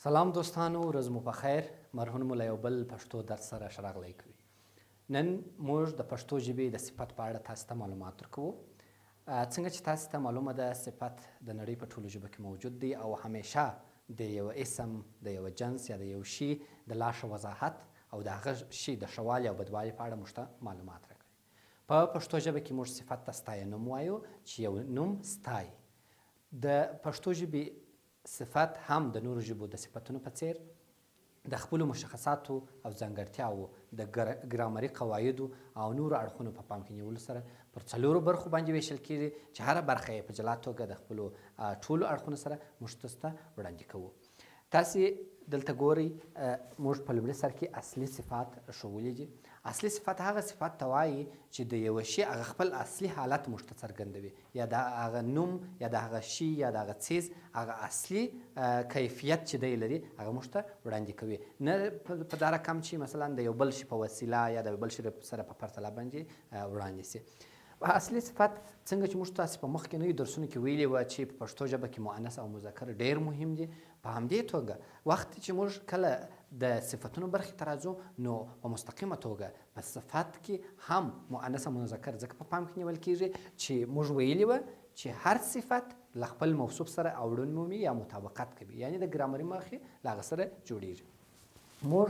سلام دوستانو ورځ مو په خیر مرهون مو له یو بل پښتو درس سره ښه راغلی کوي. نن موږ د پښتو ژبې د صفت په اړه تاسو ته معلومات درکوو. څنګه چې تاسو ته معلومه ده صفت د نړۍ په ټولو ژبو کې موجود دی او همیشه د یوه اسم، د یوه جنس یا د یو شي د لا ښه وضاحت او د هغه شي د ښه والي او بدوالي په اړه موږ ته معلومات راکوي. په پښتو ژبه کې موږ صفت ته ستاینوم وایو چې یو نوم ستایي. د پښتو ژبې صفت هم د نورو ژبو د صفتونو په څېر د خپلو مشخصاتو او ځانګړتیاوو، د ګرامري قواعدو او نورو اړخونو په پام کې نیولو سره پر څلورو برخو باندې وېشل کېږي چې هره برخه یې په جلا توګه د خپلو ټولو اړخونو سره موږ تاسو ته وړاندې کوو. تاسې دلته ګورئ موږ په لومړي سر کې اصلي صفات ښوولي دي. اصلي صفت هغه صفت ته وايي چې د یوه شي هغه خپل اصلي حالت موږ ته څرګندوي یا د هغه نوم یا د هغه شي یا د هغه څیز هغه اصلي کیفیت چې دی لري هغه موږ ته وړاندې کوي نه په دا رقم چې مثلا د یو بل شي په وسیله یا د یو بل شي سره په پرتله باندې وړاندې شي. اصلي صفت څنګه چې موږ تاسو په مخکنیو درسونو کې ویلي وه چې په پښتو ژبه کې مؤنث او مذکر ډیر مهم دي په همدې توګه وخت چې موږ کله د صفتونو برخې ته راځو نو په مستقیمه توګه په صفت کې هم مؤنث او مذکر ځکه په پام کې نیول کیږي چې موږ ویلي وه چې هر صفت له خپل موصوف سره اوړون مومي یا مطابقت کوي یعنی د ګرامري مخې له هغه سره جوړیږي. موږ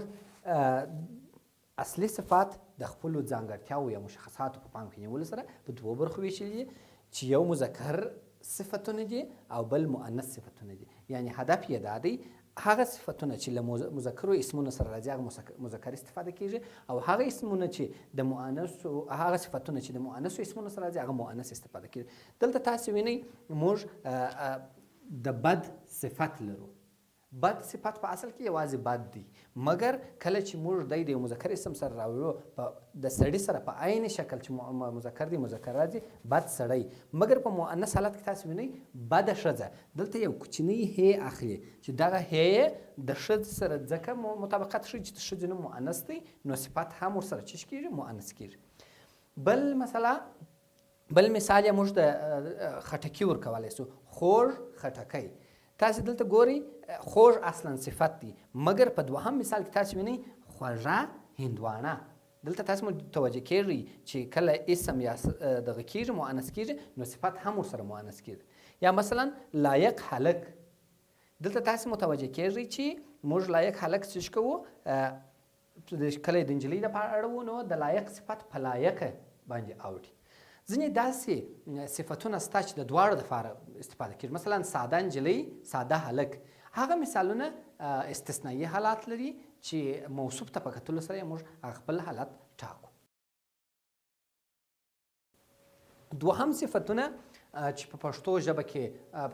اصلي صفات د خپلو ځانګړتیاوو یا مشخصاتو په پام کې نیولو سره په دوو برخو ویشلي دي چې یو مذکر صفتونه دي او بل مؤنث صفتونه دي یعنی هدف یې دا دی هغه صفتونه چې له مذکرو اسمونو سره راځي هغه مذکر استفاده کیږي او هغه اسمونه چې د مؤنثو هغه صفتونه چې د مؤنثو اسمونو سره راځي هغه مؤنث استفاده کیږي. دلته تاسو وینئ موږ د بد صفت لرو. بد صفت په اصل کې یوازې بد دی، مګر کله چې موږ دی د یو مذکر اسم سره راوړو په د سړي سره په عین شکل چې مذکر دی مذکر راځي بد سړی، مګر په مؤنث حالت کې تاسو وینئ بده ښځه، دلته یو کوچنی هې اخلي چې دغه هې یې د ښځې سره ځکه مطابقت ښیي چې د ښځې نوم مؤنث دی نو صفت هم ورسره چش کیږي مؤنث کیږي. بل مسله بل مثال یې موږ د خټکي ورکولی شو، خوږ خټکی. تاسې دلته ګورئ خوږ اصلا صفت دی، مګر په دوهم مثال کې تاسې وینئ خوږه هندواڼه. دلته تاسې متوجه کیږئ چې کله اسم یا دغه کیږي مؤنث کیږي نو صفت هم ورسره مؤنث کیږي. یا مثلا لایق هلک، دلته تاسې متوجه کیږئ چې موږ لایق هلک څه کوو، کله یې د نجلۍ لپاره اړوو نو د لایق صفت په لایقه باندې اوړي. ځینې داسې صفتونه سته چې د دواړو لپاره استفاده کیږي، مثلا ساده نجلۍ، ساده هلک. هغه مثالونه استثنایي حالات لري چې موصوف ته په کتلو سره یې موږ هغه خپل حالت ټاکو. دوهم صفتونه چې په پښتو ژبه کې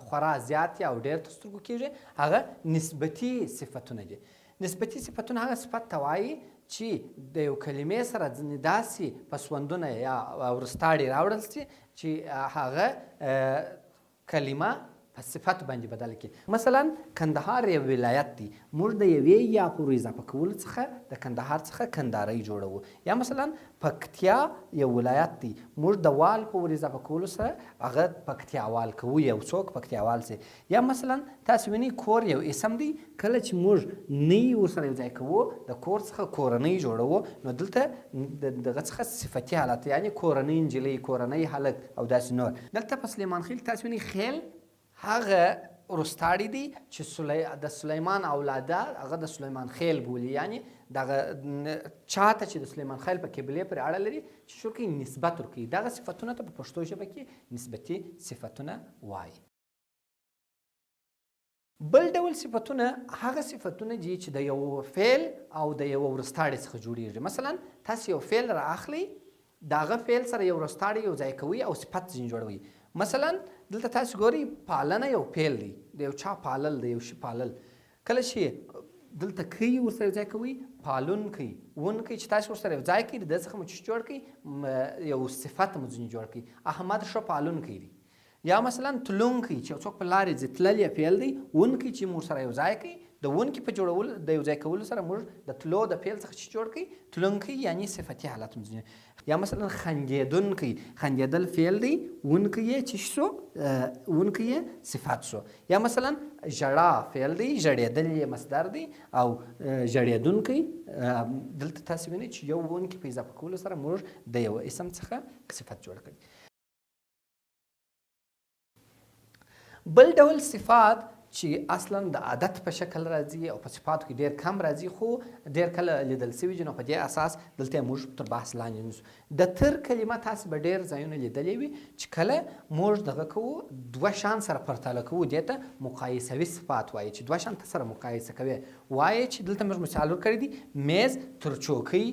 خورا زیات دي او ډېر تر سترګو کېږي هغه نسبتي صفتونه دي. نسبتي صفتونه هغه صفت ته وایي چې د یو کلمې سره ځینې داسې پسوندونه یا وروستاړي راوړل شي چې هغه کلمه په صفت باندې بدل کړي. مثلا کندهار یو ولایت دی، موږ د یوې یا پورې اضافه کولو څخه د کندهار څخه کندهاری جوړوو. یا مثلا پکتیا یو ولایت دی، موږ د وال په ور اضافه کولو سره هغه پکتیاوال کوو، یو څوک پکتیاوال شي. یا مثلا تاسو وینئ کور یو اسم دی، کله چې موږ نۍ ورسره یو ځای کوو د کور څخه کورنۍ جوړوو، نو دلته د دغه څخه صفتي حالت یعنې کورنۍ نجلۍ، کورنۍ هلک او داسې نور. دلته په سلیمان خیل تاسو وینئ خیل هغه وروستاړی دی چې د سلیمان اولاده هغه د سلیمان خیل بولي، یعنې دغه چاته چې د سلیمان خیل په قبیلې پورې اړه لري چې څه ورکوي نسبت ورکوي. دغه صفتونه ته په پښتو ژبه کې نسبتي صفتونه وایي. بل ډول صفتونه هغه صفتونه دي چې د یو فعل او د یوه ورستاړي څخه جوړیږي. مثلا تاسو یو فعل را اخلئ، د هغه فعل سره یو ورستاړی یو ځای کوئ او صفت ځینې جوړوئ. مثلا دلته تاسو ګورئ پالنه یو فعل دی، د یو چا پالل، د یو شي پالل. کله چې دلته کوي ورسره یو ځای کوئ، پالونکی، ونکی چې تاسو ورسره یو ځای کړئ، د ده څخه مو څه جوړ کړئ، یو صفت مو ځینې جوړ کړئ. احمد ښه پالونکی دی. یا مثلا تلونکی چې یو څوک په لارې ځي، تلل یې فعل دی، ونکی چې موږ سره یو ځای کوي، د ونکي په جوړولو د یو ځای کولو سره موږ د تلو د فعل څخه چې جوړ کوي تلونکی، یعنی صفتی حالت موږ. یا مثلا خندېدونکی، خندېدل فعل دی، وونکی یې چې شو؟ وونکی یې صفت شو. یا مثلا ژړا فعل دی، ژړېدل یې مصدر دی او ژړېدونکی. دلته تاسو وینئ چې یو وونکي په اضافه کولو سره موږ د یو اسم څخه صفت جوړ کړی. بل ډول صفات چې اصلا د عادت په شکل راځي او په صفاتو کې ډیر کم راځي، خو ډیر کله لیدل شوي دي، نو په دې اساس دلته موږ تر بحث لاندې نیسو. د تر کلمه تاسو به ډیر ځایونه لیدلې وي چې کله موږ دغه کوو، دوه شان سره پرتله کوو، دې ته مقایسوي صفات وایي، چې دوه شان ته سره مقایسه کوي. وایي چې دلته موږ مثال ورکړی دی، میز تر چوکۍ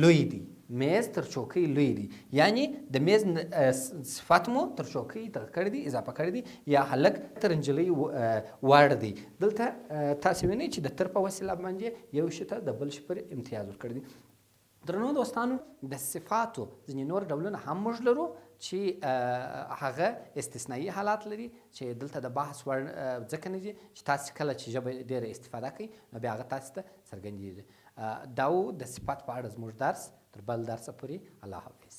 لوی دی، میز تر چوکۍ لوی دی، یعنی د میز صفت مو تر چوکۍ دغه کړی دی، اضافه کړی دی. یا هلک تر نجلۍ وړ دی. دلته تاسو وینئ چې د تر په وسیله باندې یو شي ته د بل شي پر امتیاز ورکړی دی. درنو دوستانو، د صفاتو ځینې نور ډولونه هم موږ لرو چې هغه استثنایی حالات لري چې دلته د بحث وړ ځکه نه دي چې تاسو کله چې ژبه ډېره استفاده کوئ نو بیا هغه تاسو ته څرګندېږي. دا و د صفات په اړه زموږ درس. تر بل درسه پورې الله حافظ.